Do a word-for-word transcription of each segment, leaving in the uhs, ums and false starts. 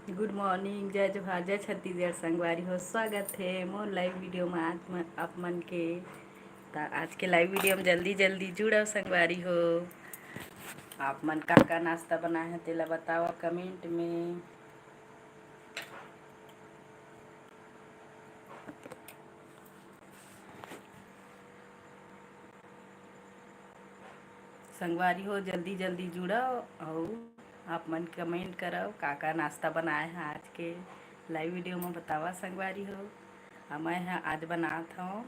Good morning, जय जोहार, जय छत्तीसगढ़ संगवारी हो। स्वागत हे मोर live video में आज म-, आप मन के। त आज के live video में जल्दी जल्दी जुड़व संगवारी हो। आप मन का का नाश्ता बनाए हैं तेला बतावा comment में। संगवारी हो, जल्दी जल्दी जुड़व अउ आप मन comment करव का का नाश्ता बनाए ह आज के live video में बतावा संगवारी हो। अउ मैं ह आज बनात हव,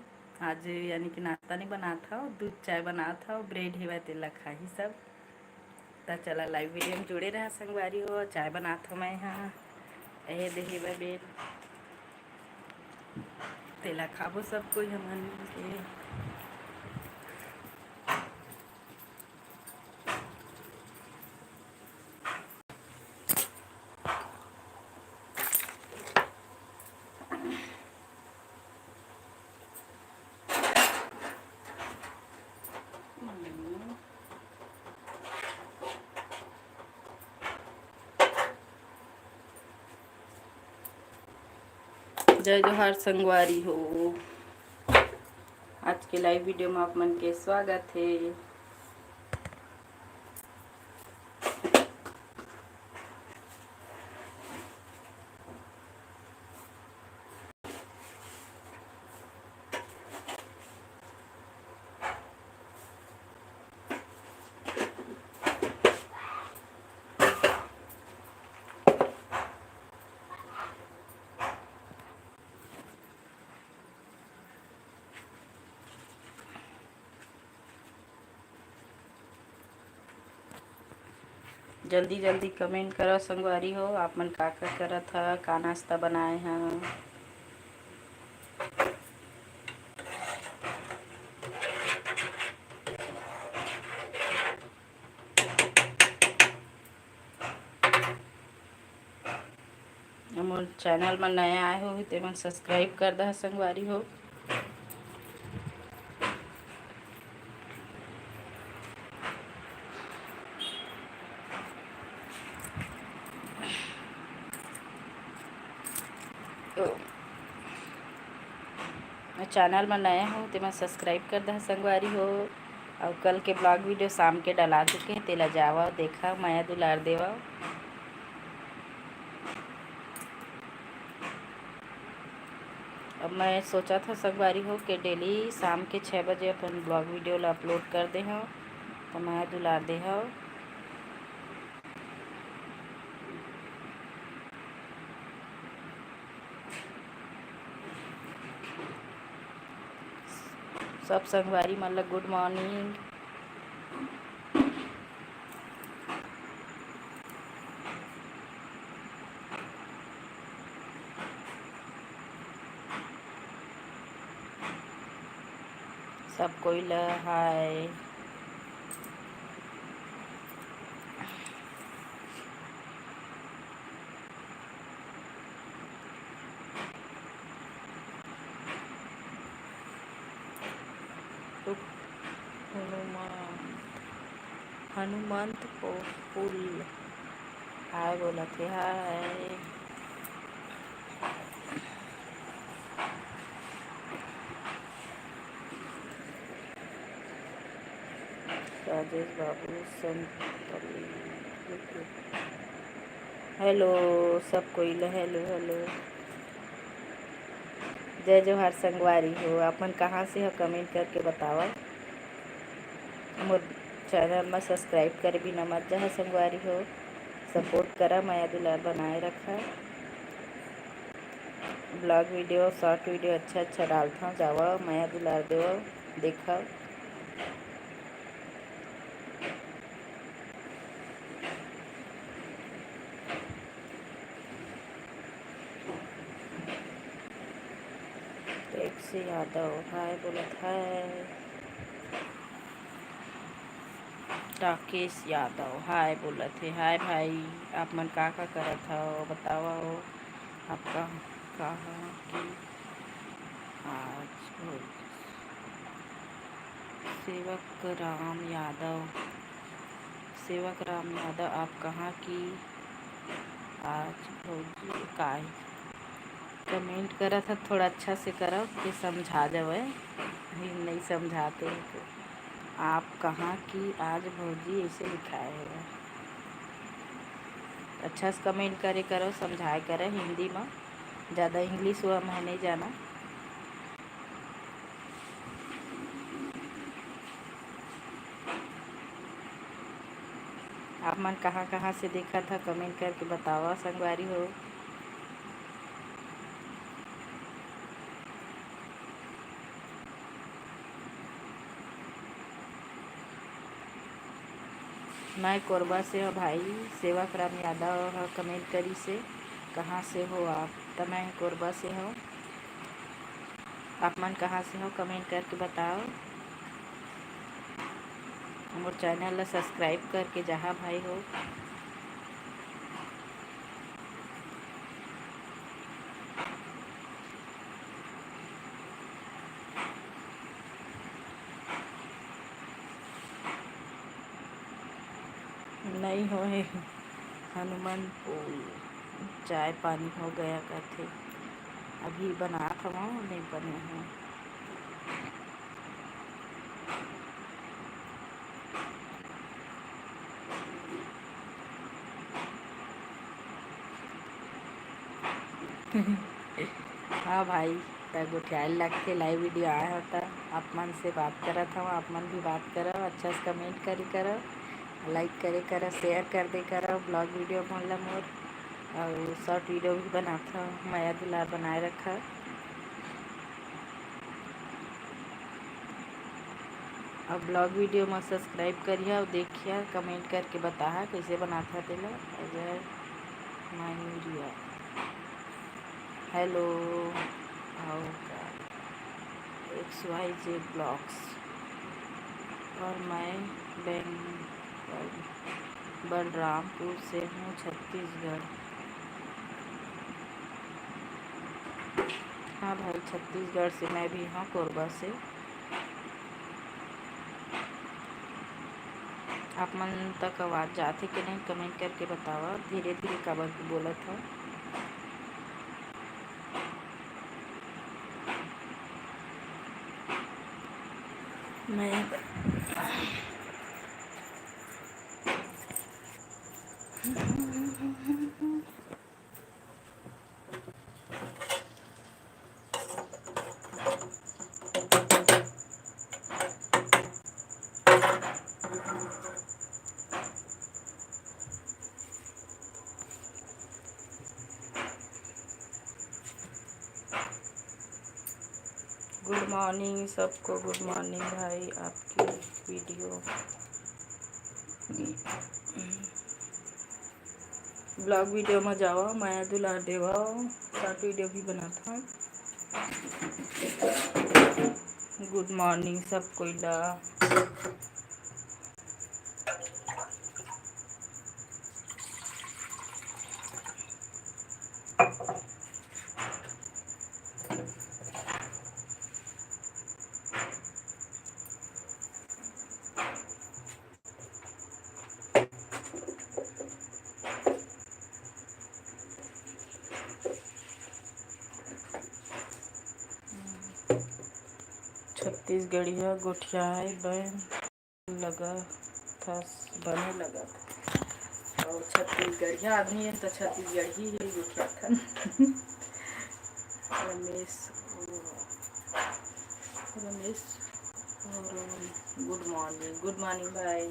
आज यानी कि नाश्ता नहीं बनात हव, दूध चाय बनात हव, bread हेवय तेला खाही सब। त चला live video में जुड़े रहा संगवारी हो। चाय बनात हव मैं ह, एहे देहे बर bread, तेला खाबो सब कोई हमन के। जय जोहार संगवारी हो, आज के live video में आप मन के स्वागत हे। जल्दी जल्दी comment करो संगवारी हो, आप मन का का करत ह, का नाश्ता बनाए ह। मोर channel में नया आए हो ते मन subscribe कर दह संगवारी हो। Channel में नया हो ते मन subscribe कर दह संगवारी हो। अउ कल के vlog video शाम के डला चुके हे, तेला जावा देखा, मया दुलार देवा। अब मैं सोचत हव संगवारी हो के daily शाम के छः बजे अपन vlog video ला upload कर दे हव, त मया दुलार दे हव। सब संगवारी मन ला good morning। सब कोई ल हाय। हनुमान, हनुमंत पोपुल हाय बोलत हे, हाय। राजेश बाबू संतली। Hello, सब कोई ल hello, hello। जय जोहार संगवारी हो, आप मन कहाँ से हो, comment करके बतावा। मोर channel में subscribe करे बिना मत जाहा संगवारी हो, support करा, मया दुलार बनाए रखा। Vlog video, short video अच्छा अच्छा डालथव, जावा मया दुलार देवा, देखा। टैक्सी यादव हाय बोलत हाय। राकेश यादव हाय बोलत हे, हाय भाई, आप मन का का करत हव बतावव। आपका कहा कि आज हो सेवक राम यादव, सेवक राम यादव, आप कहाँ की आज भौजी काय? Comment करत ह, थोड़ा अच्छा से करव कि समझा जावय, नहीं समझाते हैं तो। आप कहाँ की आज भौजी ऐसे लिखाए हे? अच्छा से comment करे करव, समझाए करव हिंदी म, ज़्यादा English हुआ मैं नहीं जाना। आप मन कहाँ कहाँ से देखत ह, comment करके बतावा संगवारी हो। मैं कोरबा से हो भाई, सेवक राम यादव ह comment करिसे, कहाँ से हो आप? त मैं कोरबा से हो। आप मन कहाँ से हो, comment करके बताओ। मोर channel ला subscribe करके जाहा भाई हो। नहीं होए हनुमान पोल, चाय पानी हो गया कथे। अभी बनात हवं, नहीं बने हे। हाँ भाई, त गोठियाए लगथे, live video आए हो त आप मन से बात करत हव, आप मन भी बात करव, अच्छा से comment करे करव, like करे करव, share कर दे करव vlog video मन ला मोर, अउ short video भी बनात हव, मया दुलार बनाए रखव। अब vlog video म subscribe करिहा अउ देखिहा, comment करके बताहा कइसे बनात हा तेला। अजय मायूरिया, hello, आओ का, X Y Z vlogs, और मैं बेंगल, बलरामपुर से हूँ, छत्तीसगढ़। हाँ भाई, छत्तीसगढ़ से मैं भी हूँ, कोरबा से। आप मन तक आवाज़ जाथे कि नहीं, comment करके बतावा। धीरे धीरे काबर के बोलत हव। मैं Good morning सबको, good morning भाई। आपकी video vlog video म जावा, मया दुलार देवा, short video भी बनात हव। Good morning सब कोई ला। छत्तीसगढ़िया गोठियाए बन लगत हस, बने लगत। अउ छत्तीसगढ़िया आदमी हे त छत्तीसगढ़ी ही गोठियाथन। Ramesh, Ramesh, good morning, good morning भाई।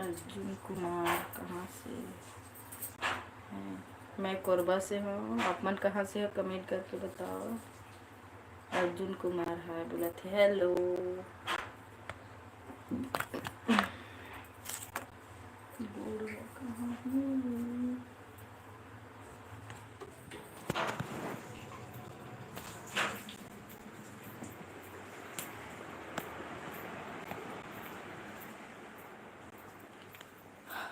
अर्जुन कुमार कहाँ से हैं? मैं कोरबा से हूँ। आप मन कहाँ से हो, comment करके बताओ। अर्जुन कुमार हाय बोलत हे, hello। गोड़ कहाँ हूँ?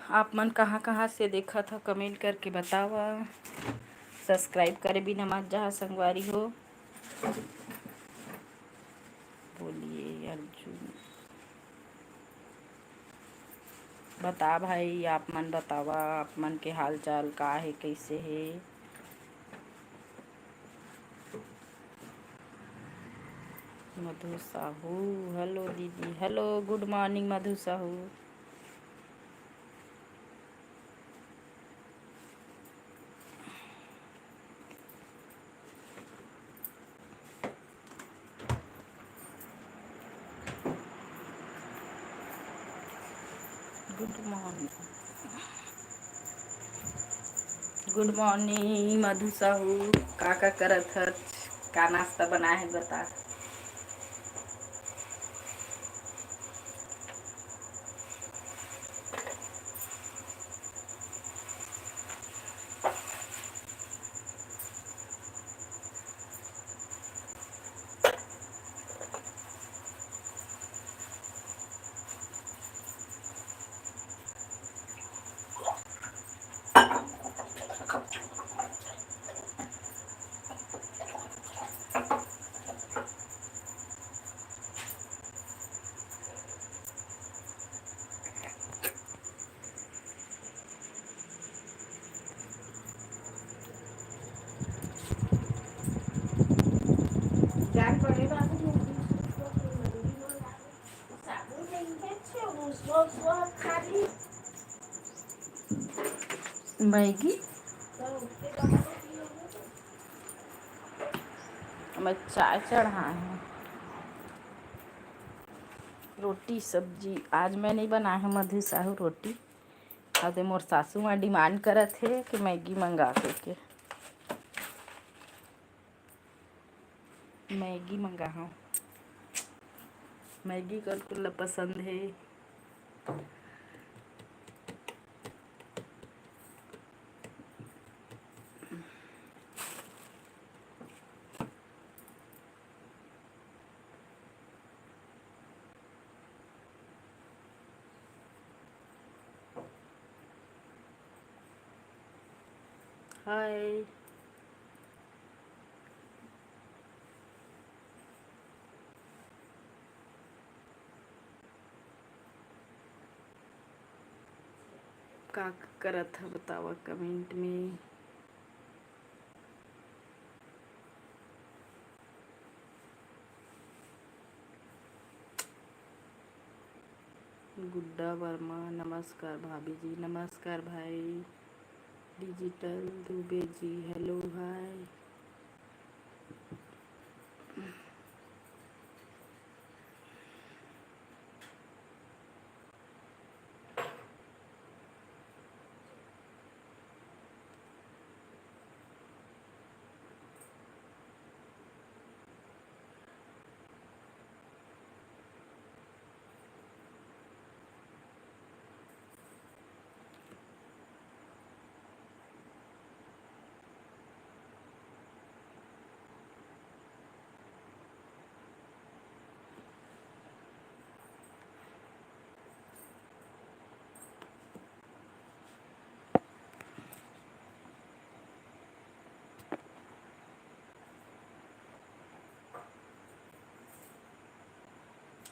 आप मन कहाँ कहाँ से देखत हो, comment करके बतावा। Subscribe करे बिना मत जाहा संगवारी हो। बोलिए अर्जुन, बता भाई, आप मन बतावा, आप मन के हाल चाल का हे, कैसे हे? मधु साहू, hello दीदी, hello, good morning मधु Sahu. Good morning, good morning मधु साहू, का का करत हच, का नाश्ता बनाए हे बता। मैगी। मैं चाय चढ़ाए हूँ। रोटी सब्जी आज मैं नहीं बनाए हूँ मधु साहू रोटी। अउ ते मोर सासू माँ demand करत हे कि मैगी मंगा के, के। मैगी मंगा हूँ। मैगी कल कुल्ला पसंद हे। हाय। का करत ह बतावा comment में। गुड्डा वर्मा, नमस्कार भाभी जी, नमस्कार भाई। Digital Dubey ji, hello, hi।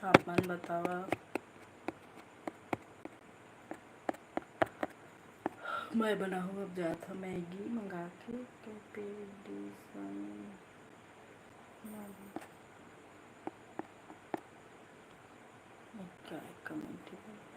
आप मन बतावा। मैं बनाहूँ अब जात ह मैगी मंगा के, तो पे डिश काय comment हे?